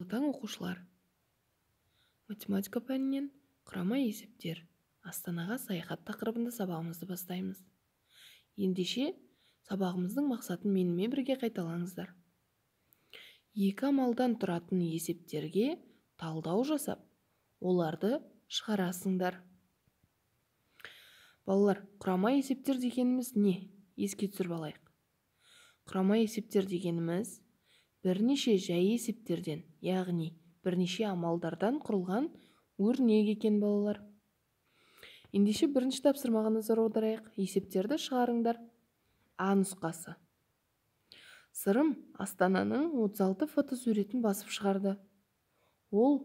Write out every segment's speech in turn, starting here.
Таң, оқушылар! Математика пәнінен құрама есептер, Астанаға саяхат тақырыбында сабағымызды бастаймыз. Ендеше, сабағымыздың мақсатын менімен бірге қайталаңыздар. Екі амалдан тұратын есептерге талдау жасап, оларды шығарасыңдар. Балалар, құрама есептер дегеніміз не? Еске түсіріп алайық. Құрама есептер дегеніміз бірнеше жай есептерден, яғни бірнеше амалдардан құрылған өрнек екен, балалар. Ендеше, бірінші тапсырмаға назар аударайық. Есептерді шығарыңдар. А нұсқасы. Сырым Астананың 36 фотосуретін басып шығарды. Ол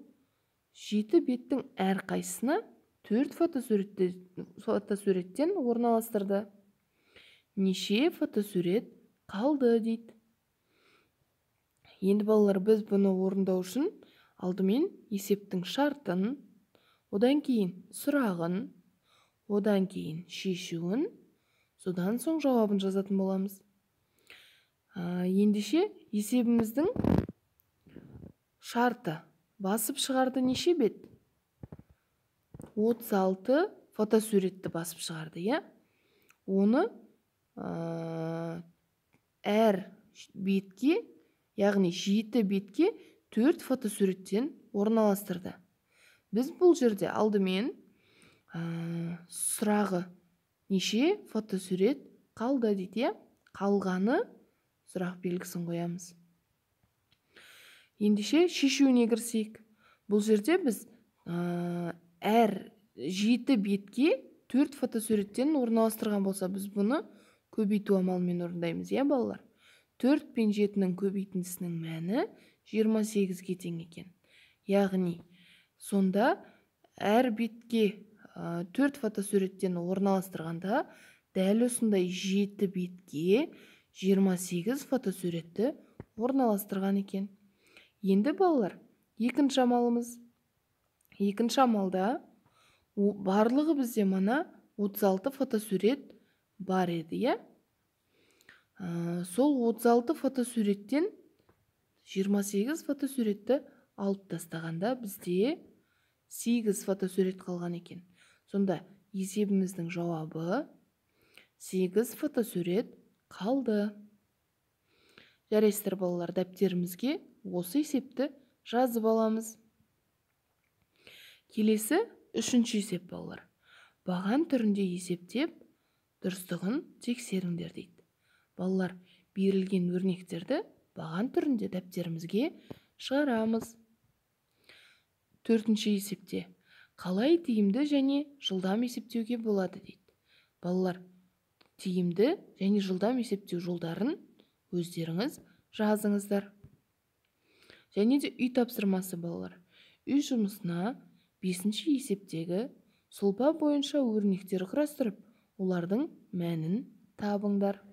жеті беттің әрқайсысына төрт фотосуреттен орналастырды. Неше фотосурет қалды дейді. Енді, балалар, біз бұны орындау үшін алдымен есептің шартын, одан кейін сұрағын, одан кейін шешуін, содан соң жауабын жазатын боламыз. Ендеше, есебіміздің шарты: басып шығарды неше бет? 36 фотосуретті басып шығарды, иә. Оны әр бетке, яғни жеті бетке төрт фотосуреттен орналастырды. Біз бұл жерде алдымен сұрағы неше фотосурет қалды дейді, иә. Қалғаны сұрақ белгісін қоямыз. Ендеше, шешуіне кірісейік. Бұл жерде біз әр жеті бетке төрт фотосуреттен орналастырған болса, біз бұны көбейту амалымен орындаймыз, иә, балалар. 4 пен 7-нің көбейтіндісінің мәні 28-ге тең екен. Яғни, сонда әр бетке төрт фотосуреттен орналастырғанда, дәл осындай жеті бетке 28 фотосуретті орналастырған екен. Енді, балалар, екінші амалымыз. Екінші амалда барлығы бізде мына 36 фотосурет бар еді, иә? Сол 36 фотосуреттен 28 фотосуретті алып тастағанда, бізде 8 фотосурет қалған екен. Сонда есебіміздің жауабы 8 фотосурет қалды. Жарайсыздар, балалар, дәптерімізге осы есепті жазып аламыз. Келесі үшінші есеп, балалар. Баған түрінде есептеп, дұрыстығын тексеріңдер дейді. Балалар, берілген өрнектерді баған түрінде дәптерімізге шығарамыз. Төртінші есепте қалай тиімді және жылдам есептеуге болады дейді. Балалар, тиімді және жылдам есептеу жолдарын өздеріңіз жазыңыздар. Және де үй тапсырмасы, балалар. Үй жұмысына бесінші есептегі сұлба бойынша өрнектер құрастырып, олардың мәнін табыңдар.